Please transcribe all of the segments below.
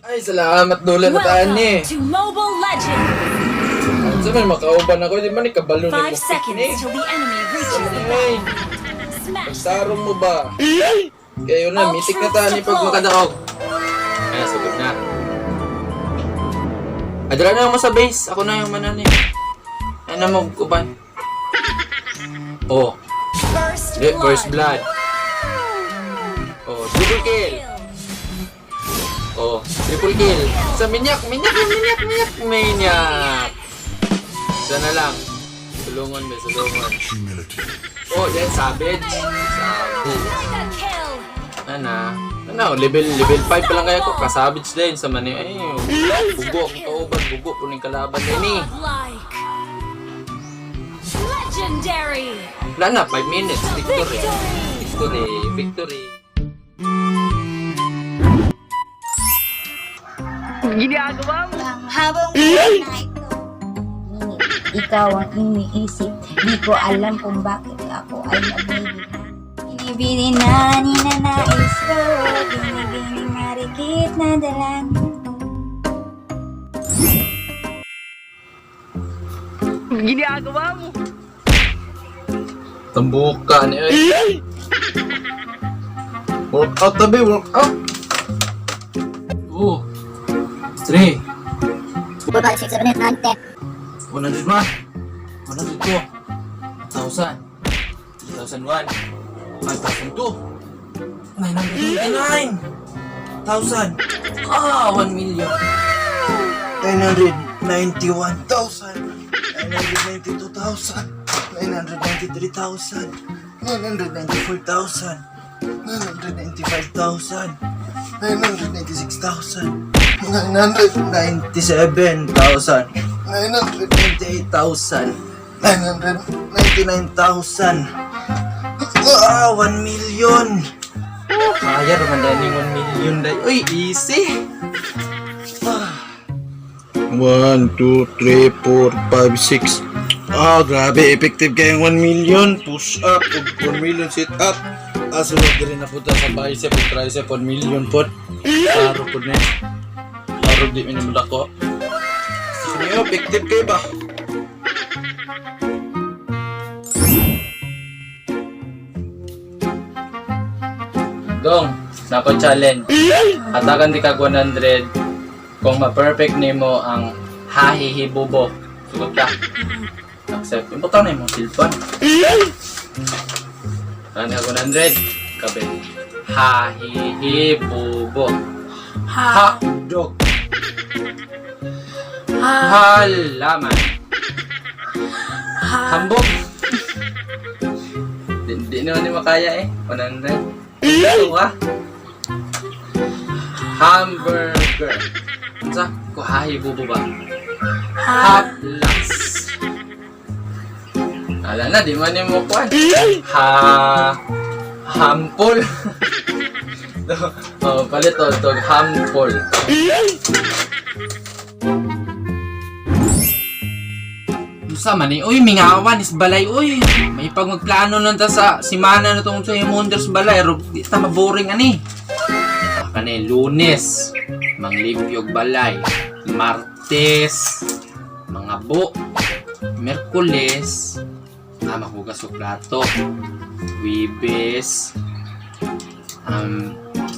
Ay, salamat dula na taan ni. Welcome to Mobile Legends! Sa man makauban ako, di man ni kabalo ni Five mo ni. seconds till the enemy reaches the Ay, battlefield. Smash them! sarong mo ba? Kayo na, mitik na taan ni pag makadaog. Ay, sugod na. Adala na mo sa base. Ako na yung manani. Ay na mo, uban. Oh, First di, blood! first blood. Oh, triple kill. Oh, triple kill. Sa minyak, minyak, minyak, minyak, minyak. Isa na lang. Tulungan ba, tulungan. Oh, yan, savage. Savage. Mega kill! Ana, ano, level 5 pa lang kaya ko. Kasavage din sa mani. Ay, bugo ang kauban, bugo po ning kalaban din eh. Godlike! Legendary! Wala na, 5 minutes. Victory. Victory! Victory, victory. Ang habang buhay na ito. Ngunit ikaw ang iniisip. Di ko alam kung bakit ako ay nabibig. Binibini na ninanais ko. Binibini marikit na dalang. Tambuka ni ay. Workout tabi, workout. 2, 3, 4, 5, 6, 7, 8, 9, 10. 101, 102, 1,000, 1,001, 1,002, 999, 1,000, 1 million. 991,000, 992,000, 993,000, 994,000, 995,000, 996,000, 997,000, 998,000, 999,000. Ah, 1 million! Kaya naman dahil yung 1 million dahil. Uy, easy! 1, 2, 3, 4, 5, 6. Ah, grabe. Effective kayong 1 million. Push up. Ug 1 million sit up. Ah, sunod din na punta sa bicep ug tricep 1 million pod. Klaro pod na. Klaro di mi na ko. Ano, effective kayo ba? Dong, nako challenge. Hatagan di kag 100 kung ma-perfect nimo ang hahihibubo. Sugot ka. Accept. Imputan na imong cellphone. Hatagan di kag 100. Kabe. Hahihibubo. Ha! Hotdog. Ha! Halaman. Ha! Hambog. Di naman ni makaya eh. 100. Ito ah. Hamburger. Unsa? Kuhahi bubo ba? Ha! Haplas. Ala na, di man ni mo kuan. Ha hampol. Oh, palit to, to hampol. Unsa man ni? Uy, mingawan is balay uy. May pag magplano nun ta sa simana na tong sa Wonders balay, ro di ta maboring ani. Ah, kani Lunes, manglimpyog balay. Martes, mga bo. Merkules, maghugas og plato. Wibes,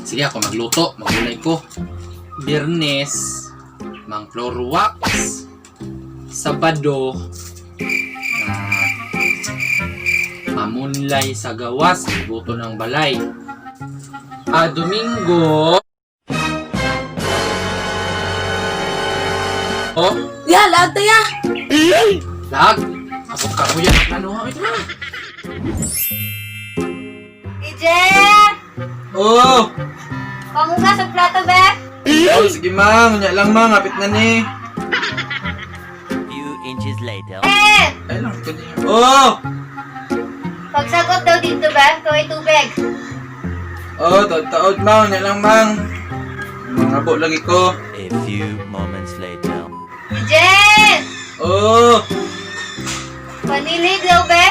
sige ako magluto, magulay ko. Biyernes, mang floor wax. Sabado, mamunlay sa gawas, buto ng balay. Ah, Domingo, oh, Ya, lag ta ya! lag. Ako ka kuya, plano ha, ito na. EJ! Oh! Pangugas ang plato, be! Oh, sige ma'am, unya lang ma'am, hapit na ni. Few inches later. Eh! Ay lang, pwede. Oh! Pagsagot daw dito, be, kaway tubig. Oh, taod-taod ma'am, unya lang ma'am. Mangabo lagi ko. A few moments later. Jen! Oh, Panilig daw, be?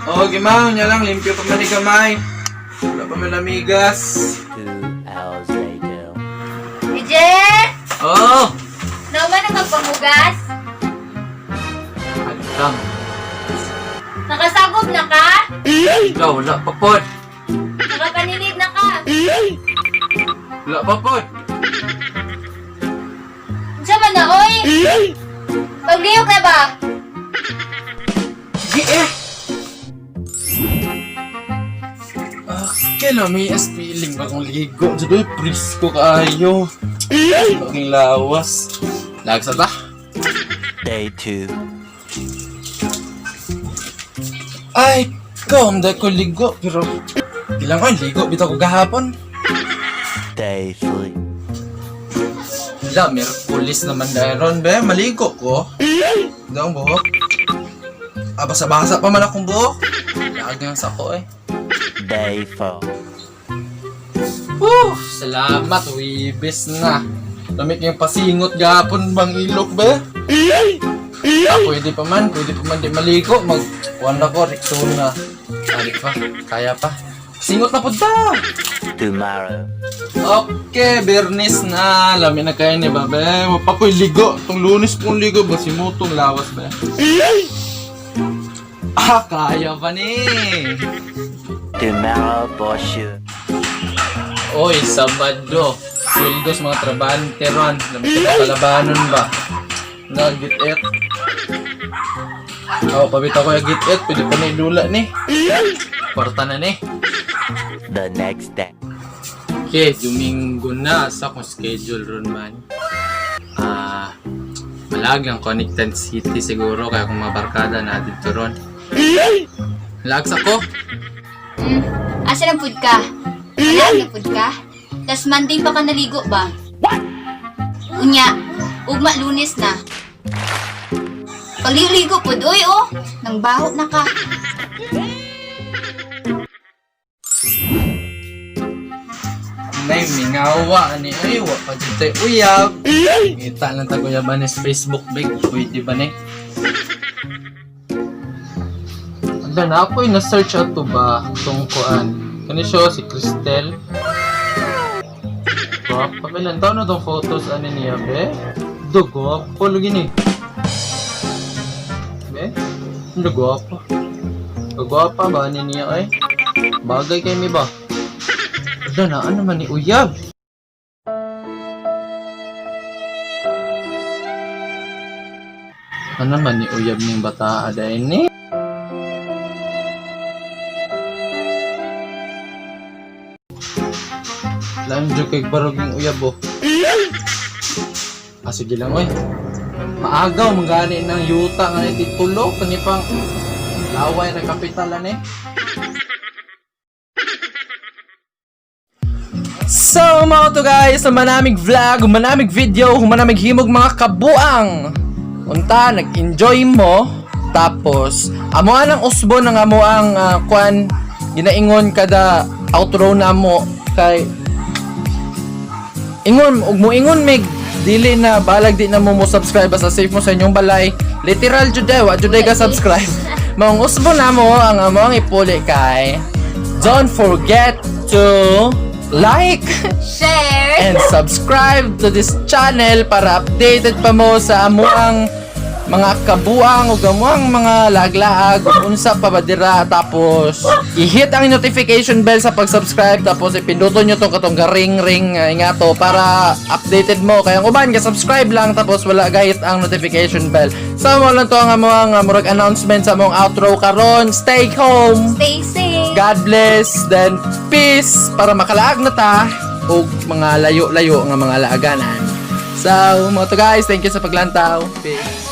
oh, gimaw niya lang limpyo pa man ni gamay. Wala pa man amigas. 2 hours later. Jen! Oh! Naman ang magpamugas? Alam. Nakasagob na ka? Ikaw, wala pa pod. Nakapanilig na ka? Wala pa pod. Unsa man na, oy? Pagliyo ka ba? Sige eh! Okay lang, may as feeling ba kung ligo? Diyan presko kaayo. Aking lawas. Lagsa ta? Day 2. Ay, ko, hindi ko ligo, pero bilang ko, ligo, bitaw ko gahapon. Day 3. Wala, Merkulis naman dahil ron, be. Maligo ko. Hindi akong buhok. Ah, basa-basa pa man akong buhok. Laag nga sa ako eh. Day 4. Whew! Salamat, wibis na. Lamig yung pasingot gahapon bang ilok, be? Ah, pwede pa man di maligo. Mag, kuwan na ko, Rexona. Balik pa, kaya pa. Singot na po ta! Tomorrow. Okay, bernis na. Lami na kayo ni ba, be? Mapakoy ligo. Tong Lunes pong ligo ba? Simutong lawas, be? Ah, kaya pa ni! Tomorrow for sure. Oy, Sabado. Sweldo sa mga trabante ron. Lamig ka kalabanon ba? Na, get it. Oh, pabit ako yung get it. Pwede pa na idula ni. Kwarta na ni. The next day. Okay, Domingo na sa akong schedule ron man. Ah, malagang Connected City siguro kaya kung mga barkada na dito ron. Lags ako. Asa na pud ka? Wala na pud ka? Tas Monday pa ka naligo ba? Unya, ugma Lunes na. Pagligo pud oy oh, nang baho na ka. Nay, mingawa ani ay wa pa jud tay uyab. Ngita lang tag uyaban ni sa Facebook big pwede ba ni? Ala na ako'y na-search ato ba tong kuan. Kani siya si Cristel. Gwapa ba lang taon na tong photos ani niya be? Do gwapa lagi ni. Be? Ano gwapa? Gwapa ba ani niya ay? Bagay kay mi ba? Ala na, ano man ni Uyab? Ano man ni Uyab ning bata aday ni? Lain jud kay barog yung uyab oh. Ah, sige lang oy. Maagaw man gani ng yuta nga ni titulo kani pang laway ra kapitalan eh. So, mga to guys, ang manamig vlog, manamig video, manamig himog mga kabuang. Unta, nag-enjoy mo. Tapos, amo ang usbo ng amo ang kwan, ginaingon kada outro na mo kay ingon ug mo ingon mig dili na balag di na mo mo subscribe basta safe mo sa inyong balay literal jud eh, wa jud eh ka subscribe. Maong usbo na mo ang amo ang ipuli kay don't forget to like Share! and subscribe to this channel para updated pa mo sa amuang mga kabuang ug amuang mga laglaag ug unsa pa ba dira. Tapos i-hit ang notification bell sa pag-subscribe, tapos ipinduton nyo tong katong ring ring nga to para updated mo kaya ang uban ka subscribe lang tapos wala gahit ang notification bell. So mo lang to ang amuang murag announcement sa among outro karon. Stay home. Stay safe! God bless, then peace para makalaag na ta og mga layo-layo nga mga laaganan. So, mo to guys, thank you sa paglantaw. Peace.